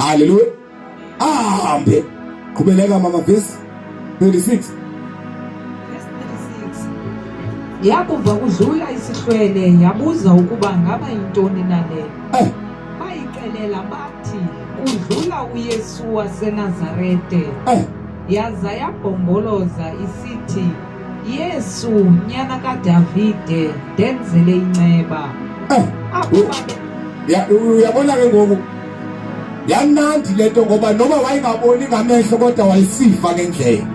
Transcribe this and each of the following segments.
Haleluya. Ahambe. Qhubeleka mama verse 36. Verse 36. Yakuva kudlula isihlwele yabuza ukuba ngaba yintoni na le. Eh. Bayixelela bathi kudlula uYesu waseNazarete. Eh. Yaza yabhomboloza isithi Yesu nyana kaDavide ndenzele inceba. Eh. Abo babe Ya uyabona ke ngoku yamnandi lento ngoba noma wayengaboni ngamehlo kodwa wayisiva ngendlela.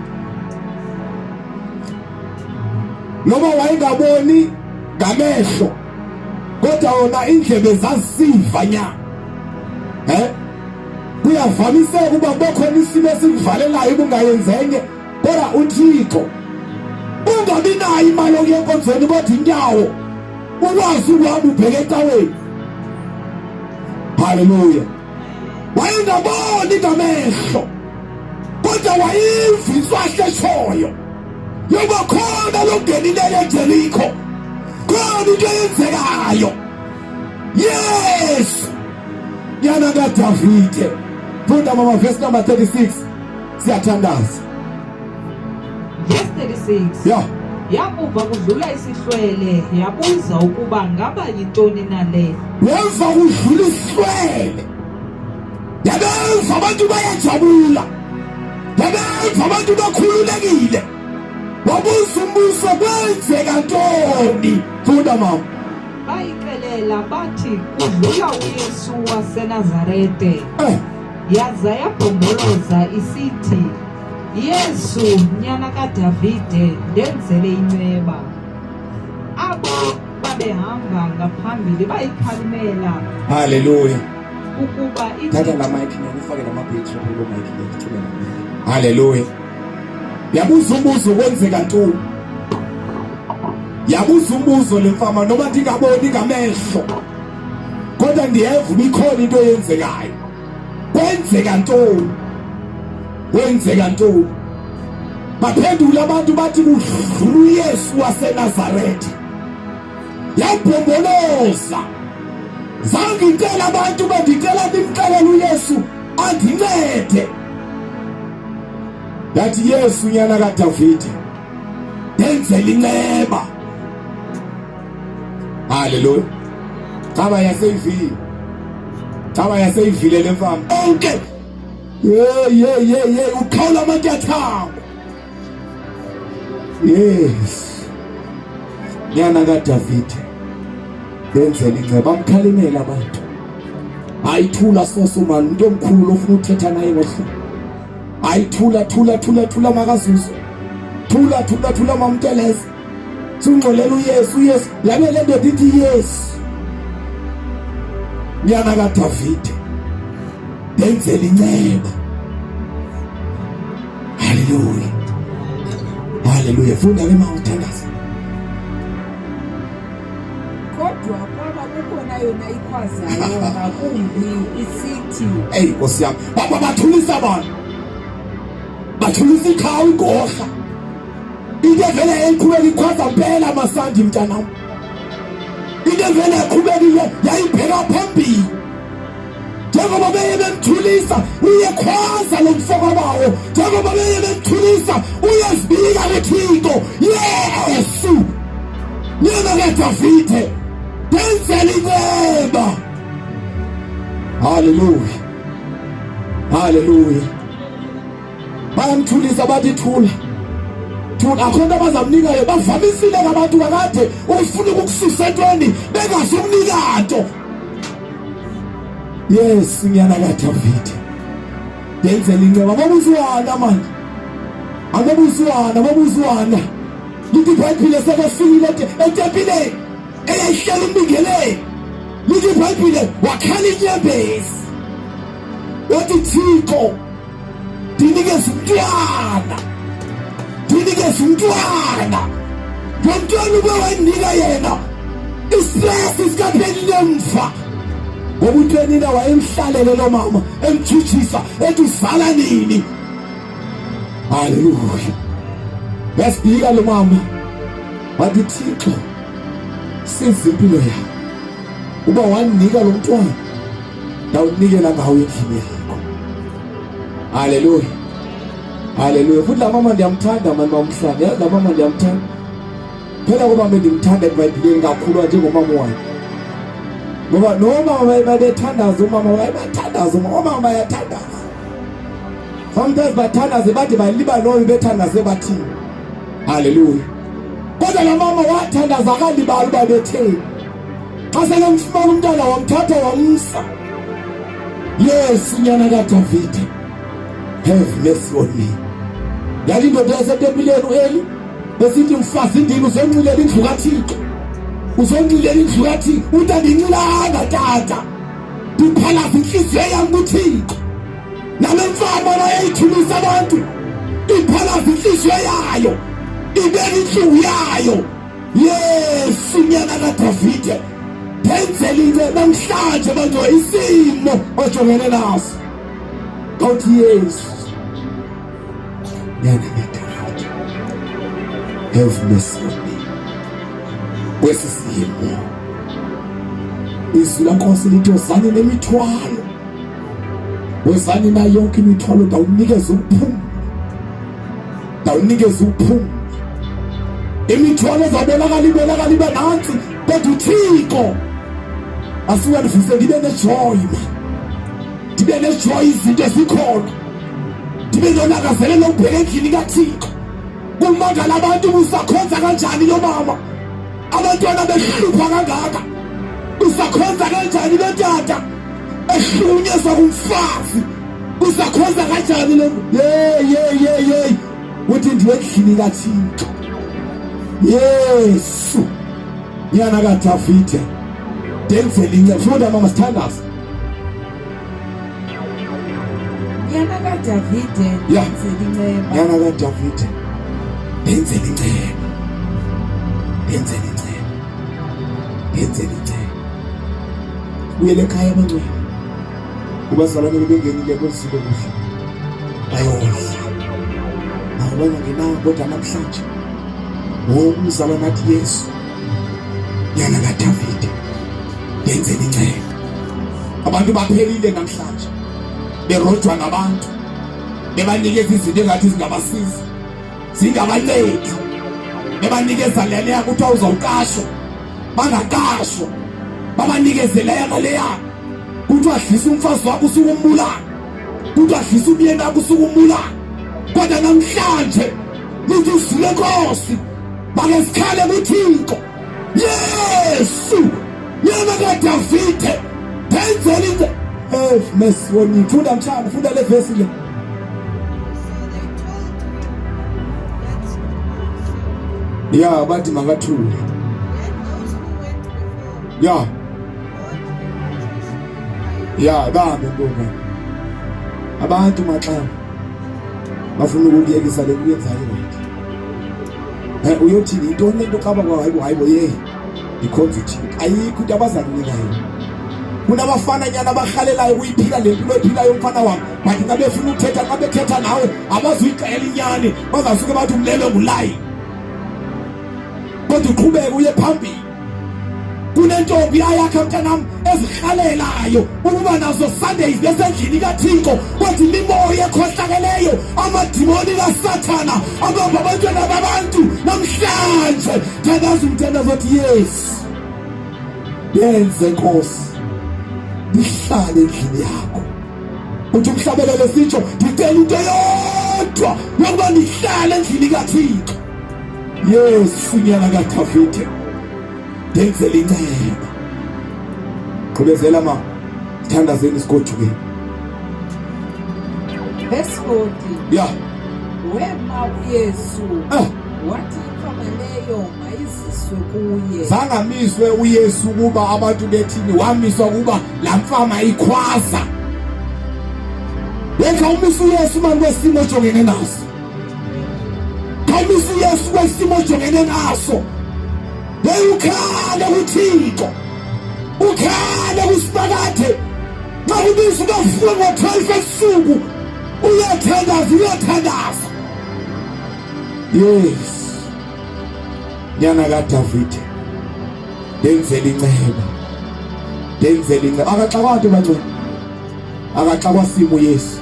Noma wayengaboni ngamehlo kodwa wona indlebe zazisiva nya. Eh? Kuyavamiseka ukuba kubekhona isimo esikuvalelayo ubungayenzenye kodwa uThixo ungabi nayo imali okuya enkonzweni kodwa inyawo ukwazi ukuhamba ubheke ecaweni. Haleluya. Wayengaboni ngamehlo kodwa wayiva inswahla eshoyo yoba khona lokungenileyo eJeriko, khona into eyenzekayo. Yes, nyana kaDavide. Funda mama verse number 36. Siyathandaza. Verse 36. Yeah. Yakuva kudlula isihlwele yabuza ukuba ngaba yintoni na le. Weva kudlula isihlwele. Yabeva abantu bayajabula. Yabeva abantu bakhululekile. Wabuza umbuso kwenzeka ntoni? Funda mama. Bayixelela bathi kudlula uYesu waseNazarete. Eh. Yaza yabhomboloza isithi, Yesu, nyana kaDavide, ndenzele inceba. Abo babehamba ngaphambili bayikhalimela. Haleluya. Ukuba ithi Thatha la mic nyana ufake la mabhetri kulo mic le ngicela la mic. Haleluya. Yabuza umbuzo kwenzeka ntoni? Yabuza umbuzo lemfama noma ndingaboni ngamehlo. Kodwa ndiyeva uba ikhona into eyenzekayo. Kwenzeka ntoni? Kwenzeka ntoni? Baphendula abantu bathi kudlula uYesu waseNazaretha. Yabhomboloza. Zangicela abantu bendicela ndimxelele uYesu andincede. Yathi Yesu nyana kaDavide ndenzela inceba. Haleluya. Caba yaseyivile. Caba yaseyivile le mfama. Onke. Hey hey hey hey uqhawula amanyathamo. Yes. Nyana kaDavide. Benzela inceba bamkhalimela abantu. Hayi thula soso man umuntu omkhulu ofuna ukuthetha naye ngohlobo. Hayi thula thula thula thula makazuzu. Thula thula thula mamteleza. Sungxolela uYesu uYesu yabe le ndoda ithi Yesu. Nyana kaDavide. Ndenzela inceba. Haleluya. Haleluya. Funda ke mama uthandaze. Kodwa kwaba kukhona yona ikhwazayo ngakumbi isithi Ey Nkosi yami. Baba bathulisa abantu. Bathulisa ikhawu igorha. Into evele yayiqhubeka ikhwaza mpela masandi mntanam. Into evele yaqhubekile yayibheka phambili. Njengoba beye bemthulisa uyekhwaza lo mfokabawo, njengoba beye bemthulisa uyezibika kuThixo. Yesu nyana kaDavide ndenzela inceba. Haleluya, haleluya. Bayamthulisa bathi thula thula, akho nto abazamnikayo. Bavamisile ngabantu kakade ufuna ukukususa entweni bengazukunika nto. Yesu nyana kaDavide ndenzela inceba. Babuzwana manje, ababuzwana, babuzwana. Lithi iBhayibhile sekefikile etempileni eyayihlala umbingeleli. Lithi iBhayibhile wakhala inyembezi wathi Thixo ndinikeze umntwana, ndinikeze umntwana. Lo mntwana ube wayinika yena isitresi sikaphelile emva ngoba uTwenina wayemhlalele lo mama emtshutshisa ethi uzala nini. Haleluya. Yasibika lo mama wathi Thixo siza impilo yakho uba wandinika lo mntwana ndawunikela ngawo endlini yakho. Haleluya, haleluya. Futhi la mama ndiyamthanda mani, mamhlanga, yazi la mama ndiyamthanda phela kuba bendimthanda eBhayibhileni kakhulu njengomama wakhe, ngoba noma babethandaza umama wayebathandaza, umama bayathandaza sometimes, bathandaze bade balibala loyo bethandaze bathini. Haleluya. Kodwa la mama wathandaza akalibali uba betheni. Xa selemfumana umntana wamthatha wamsa. Yesu nyana kaDavide, have mercy on me. Yathi indoda yasetempileni uEli besithi, mfazi ndini, uzonxilela indlu kaThixo, uzonxilela indlu kaThixo. Uthi andinxilanga tata, ndiphalaza inhliziyo yam kuThixo. Nale mfama bayayithulisa abantu, iphalaza inhliziyo yayo, ibeka inhlungu yayo. Yesu nyana kaDavide, ndenzele into namhlanje. Bantu, isimo ojongene naso, kawuthi Yesu nyana kaDavide, have mercy on me. Kwesi simo izwi lenkosi lithi, wozani nemithwalo, wozani nayo yonke imithwalo, ndawunikeza ukuphumula, ndawunikeza ukuphumula. Imithwalo ezabonakala ibonakala ibe nantsi, kodwa uThixo asuke ndivuse ndibe nejoy, man, ndibe nejoy, izinto ezikhona, ndibe nolakazelelo ukubheka endlini kaThixo. Kumangala abantu, usakhonza kanjani lo mama, abantwana behlupha kangaka? Usakhonza kanjani lo tata ehlukunyezwa kumfazi? Usakhonza kanjani lo? Ye ye ye ye, uthi ndiye endlini kaThixo. Yesu nyana kaDavide, ndenzele inceba. Funda mama, sithandaze. Nyana kaDavide, ndenzele inceba. Nyana kaDavide, ndenzele inceba, ndenzele inceba, ndenzele inceba. Buyele ekhaya abangcwele, kubazalwane bebengenile kweziko kuhle, bayodla nabo bangangenanga. Kodwa namhlanje wonke umzalwane athi, Yesu nyana kaDavide, ndenzele inceba. Abantu baphelile namhlanje, berojwa ngabantu, bebanikeza izinto engathi zingabasiza, zingabancedi, bebanikeza leleya kuthiwa uzawuqashwa, bangaqashwa, babanikeze leya naleya, kuthiwa dlisa umfazi wakho usuke umbulala, kuthiwa dlisa umyeni wakho usuke umbulala. Kodwa namhlanje lithi izwi lenkosi, make sikhale kuThixo. Yesu nyana kaDavide, ndenzele into. Have mercy on me. Funda mshana, funda le vesi le. Ya, bathi makathule. Ya ya, bambe ntombi. Abantu maxaba bafuna ukukuyekisa le kuyenzayo, right? Eh, uyothini? Yintoni lento xa bakwa? Hayibo, hayibo, ye, ndikhonza uThixo. Ayikho into abaza kunika yona. Kunabafana nyana abarhalelayo ukuyiphila le mpilo ephilayo, umfana wam, but xa befuna ukuthetha, xa bethetha nawe abazuyixela inyani, bazasuke bathi umlelwe ngulayi. Kodwa uqhubeke uye phambili. Kunentombi ayakha mntanam ezirhalelayo ukuba nazo Sundays besendlini kaThixo, kodwa imimoya ekhohlakeleyo, amadimoni kaSathana abamba abantwana babantu namhlanje. Thandaza umthandazo othi, Yesu, yenze Nkosi ndihlale endlini yakho. Uthi umhlabelele sitsho, ndicela into yodwa, yokuba ndihlale endlini kaThixo. Yesu nyana kaDavide, ndenzele inceba. Gqibezela ma, sithandazeni sigodukeni. Verse 40. Ya. Wema uYesu. Ah. Wathi imfama leyo mayiziswe kuye. Zangamiswe uYesu kuba abantu bethini, wamiswa kuba la mfama ikhwaza. Yenza umisa uYesu mani kwesimo ojongene naso. Khawumisa uYesu kwesimo ojongene naso. Hey, ukhale kuThixo, ukhale kuSibakade. Xa kubiza ubavuka ngo-12 ebusuku, uyathandaza, uyathandaza. Yes, nyana kaDavide, ndenzele inceba, ndenzele inceba. Akaxakwa nto bangcwele, akaxakwa simo Yesu.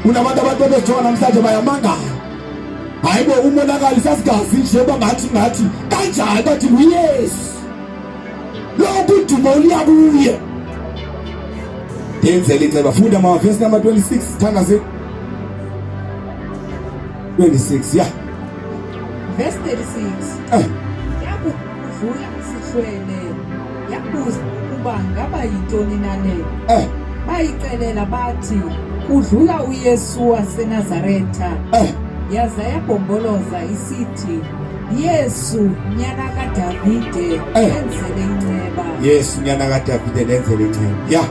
Kunabantu abantu bebejonga namhlanje bayamangala. Hayibo umonakali sasigazi nje bangathi ngathi kanjani bathi nguYesu. Lokhu udumo luya kuye. Yenzela inceba funda ma verse number 26 thandaze 26 yeah. Verse 36. Eh. Yakudlula isihlwele yabuza ukuba ngaba yintoni na le. Eh. Bayicelela bathi kudlula uYesu waseNazaretha. Eh. Yaza yabhomboloza isithi Yesu nyana kaDavide Eh. enzele inceba. Yesu nyana kaDavide lenzele inceba. Yeah.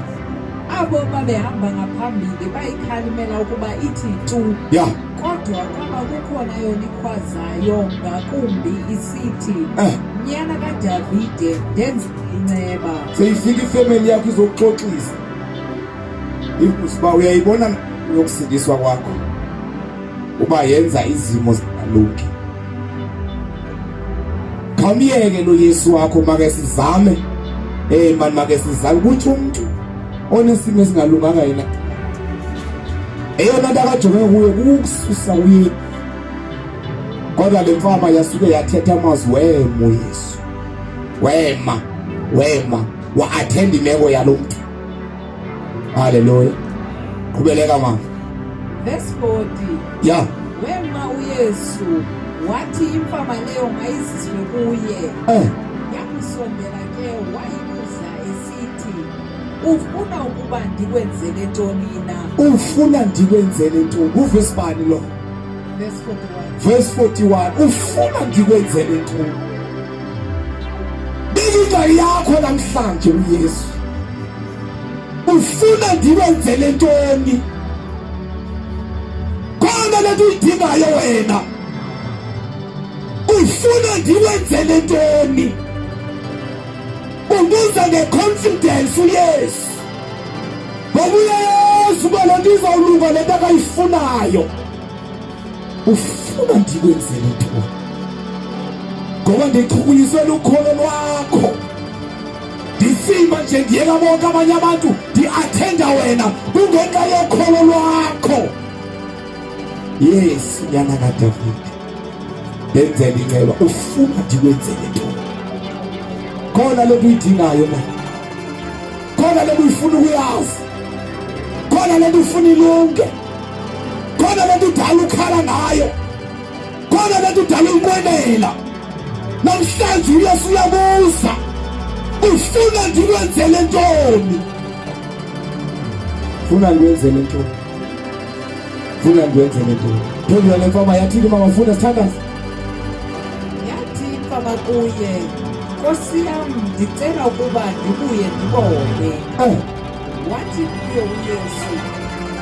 Abo babehamba ngaphambili bayikhalimela ukuba ithi tu. Yeah. Kodwa kwaba kukhona yona ikhwazayo ngakumbi isithi Eh. nyana kaDavide ndenzele inceba. Seyifika ifamily yakho izokuxoxisa. Ibuza uyayibona yokusindiswa kwakho. Uba yenza izimo zingalungi. Khawumyeke lo Yesu wakho make sizame. Eh man make sizame ukuthi umuntu onesimo esingalunganga yena. Eyona nto akajonge kuyo kukususa kuye. Kodwa le mfama yasuke yathetha amazwi wema uYesu. Wema, wema, wa-attend imeko yalo mntu. Haleluya. Qhubeleka mama. Verse 40. Yeah. Wema uYesu wathi imfama leyo mayiziswe kuye. Eh. Yakusondela ke wayibuza esithi ufuna ukuba ndikwenzele ntoni na? Ufuna ndikwenzele ntoni? Uvesi bani lo? Verse 41. Verse 41. Ufuna ndikwenzele ntoni? Beka ingxaki yakho namhlanje uYesu. Ufuna ndikwenzele ntoni? Khona lento uyidingayo wena. Ufuna ndikwenzele ntoni? Ubuza ngeconfidence uYesu. Ngoba uyayazi uba le nto izawulunga le nto akayifunayo. Ufuna ndikwenzele ntoni? Ngoba ndichukunyiswe lukholo lwakho. Ndisima nje ndiyeka bonke abanye abantu ndiathenda wena kungenxa yokholo lwakho. Yesu nyana kaDavide ndenzele inceba ufuna ndikwenzele ntoni? Khona le nto uyidingayo na? Khona le nto uyifuna ukuyazi? Khona le nto ufuna ilunge? Khona le nto udala ukhala ngayo? Khona le nto udala uyinqwenela? Namhlanje uYesu uyabuza, ufuna ndikwenzele ntoni? Funa ndikwenzele ntoni? Funa ndikwenzele ntoni? Phendula le mfama yathini mama, funa sithandaze. Yathi imfama kuye, Nkosi yam, ndicela ukuba ndibuye ndibone. Eh. Wathi kuye uYesu,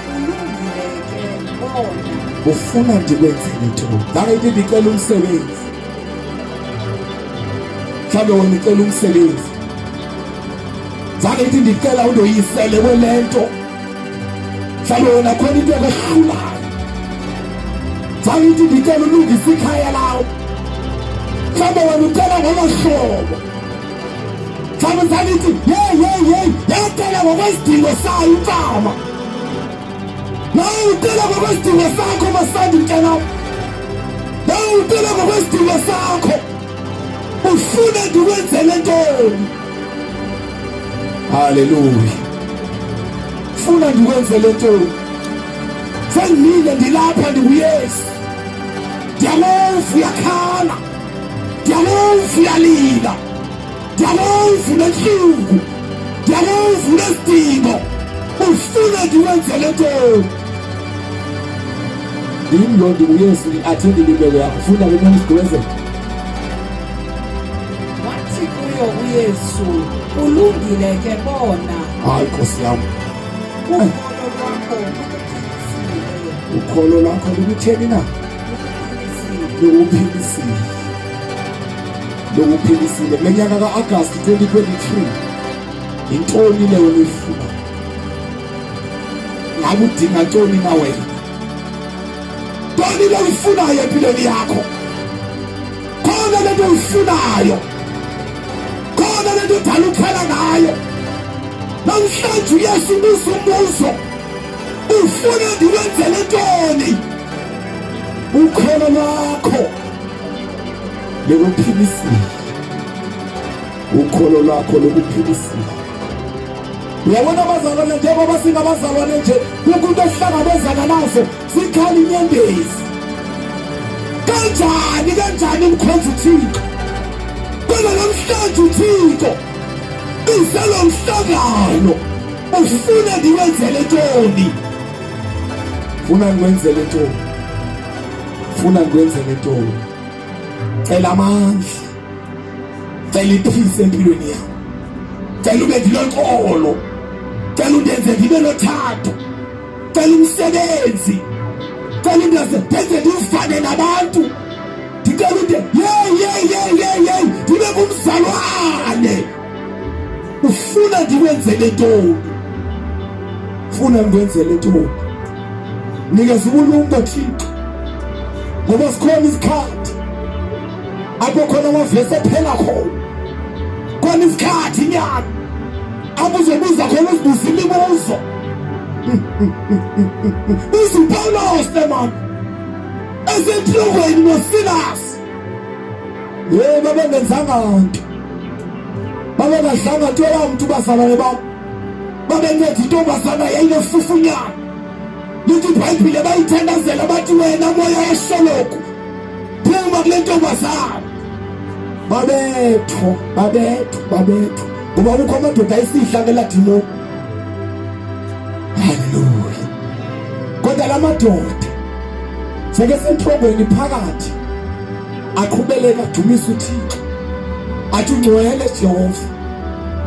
Kulungile ke, bona. Ufuna ndikwenzele ntoni? Zange ithi ndicela umsebenzi. Mhlawumbe wena ucela umsebenzi. Zange ithi ndicela undoyisele kwele nto. Mhlawumbe wena khona into ekwehlulayo. Zange ithi ndicela ulungise ikhaya lakho. Mhlawumbe wena ucela ngolo hlobo. Mhlawumbe zange ithi yeyi yeyi yeyi yacela ngokwesidingo sayo imfama. Nawe ucela ngokwesidingo sakho masandi mntanam. Nawe ucela ngokwesidingo sakho. Ufuna ndikwenzele ntoni? Haleluya. Funa ndikwenzele ntoni? Sengimile ndilapha ndikuYesu. Ndiyakuva uyakhala. Ndiyakuva uyalila. Ndiyakuva unentlungu. Ndiyakuva unesidingo. Ufuna ndikwenzele ntoni? Ndim lo ndinguYesu ndiathende imeko yakho. Funda ke ntoni sigqibezele. Wathi kuyo uYesu, Kulungile ke bona. Hayi Nkosi yam. Ukholo lwakho lukuphilisile. Ukholo lwakho lukutheni na? Lukuphilisile. Lukuphilisile. Lukuphilisile. Kule nyaka ka-Agasti 2023 yintoni le wena uyifunayo? Ngabe udinga ntoni na wena? Ntoni le uyifunayo empilweni yakho? Khona le nto uyifunayo. Khona le nto udala ukhala ngayo. Namhlanje uYesu ubuza umbuzo. Ufuna ndikwenzele Ndikwenzele ntoni? Ukholo lwakho likuphilisile. Ukholo lwakho lukuphilisile. Uyabona abazalwane, njengoba singabazalwane nje, kukho into esihlangabezana nazo, sikhala inyembezi. Kanjani kanjani mkhonza uThixo? Kodwa namhlanje uThixo bize lo mhlangano, ufuna ngiwenzele ntoni? Funa ngiwenzele ntoni? Funa ngiwenzele ntoni? Cela amandla, cela iphise empilweni yakho, cela ube ndiloxolo, cela undenze ndibe nothando, cela umsebenzi, cela undenze ndenze ndivane nabantu, ndicela unde yeyi yeyi yeyi yeyi yeyi ndibe ngumzalwane. Ufuna ndikwenzele ntoni? Funa ndikwenzele ntoni? Nikeza ubulumko Thixo, ngoba sikhona isikhathi apho khona amavesi ephela khona, khona isikhathi nyana apho uzobuza khona, uzibuza imibuzo. Buza uPawulos man esentlungweni noSilas, yebo, babengenzanga nto, babengadlanga nto yamntu, bazalwane bam, babenceda intombazana yayinefufunyana. Lithi iBhayibhile bayithandazela, bathi wena moya wesholoku phuma kule ntombazana. Babethwa, babethwa, babethwa, ngoba kukho amadoda ayisidla ngeladimoni. Haleluya! Kodwa la madoda seke sentlongweni phakathi aqhubeleka adumisa uThixo, athi ungcwele Jehova,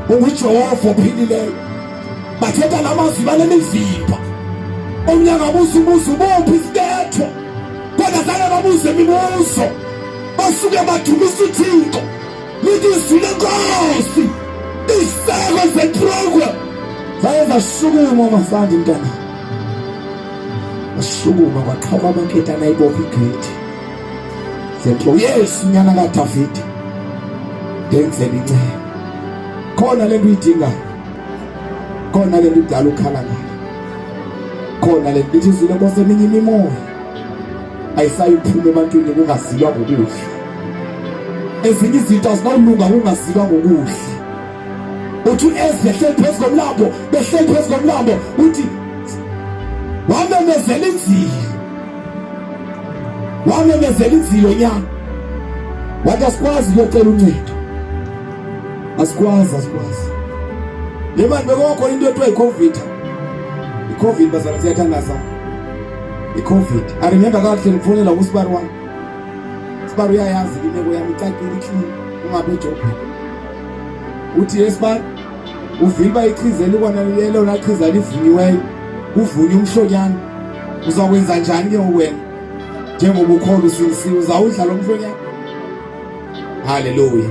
unguJehova ophilileyo. Bathetha la mazwi banemivimba, omnye angabuza umbuzo ubuphi isibetho, kodwa zange babuze imibuzo, basuke badumisa uThixo. Lithi izwi lenkosi, iziseko zetrongwe zaye zashukuma. Masandi mntana, washukuma, kwaqhawuka amanketana ayibopha igedi zethu. Yesu nyana kaDavide, ndenzela inceba. Khona lento uyidingayo, khona lento udala ukhala ngayo, khona lento. Lithi izwi lenkosi, eminye imimoya ayisayiphuma ebantwini kungazilwa ngokudla, ezinye izinto azinawulunga kungazilwa ngokudla. Uthi ezehleli phezu komlambo, behleli phezu komlambo, uthi wamemezela inzilo, wamemezela inzilo nyana, wathi asikwazi kuyocela uncedo, asikwazi, asikwazi. Le mani bekwakhona into ethiwa yi-COVID, i-COVID bazalwane, siyathandaza i-COVID. I remember kakuhle ngifowunela usibari wami, sibari uyayazi imeko yami icacile, iclean, ungabe ejobheni. Uthi yesibari uvile uba ichiza elikwana elona chiza livunyiweyo, kuvunywa umhlonyana, uzakwenza njani ke wena njengoba ukhona usindisiwe, uzawudla lo mhlonyana? Haleluya.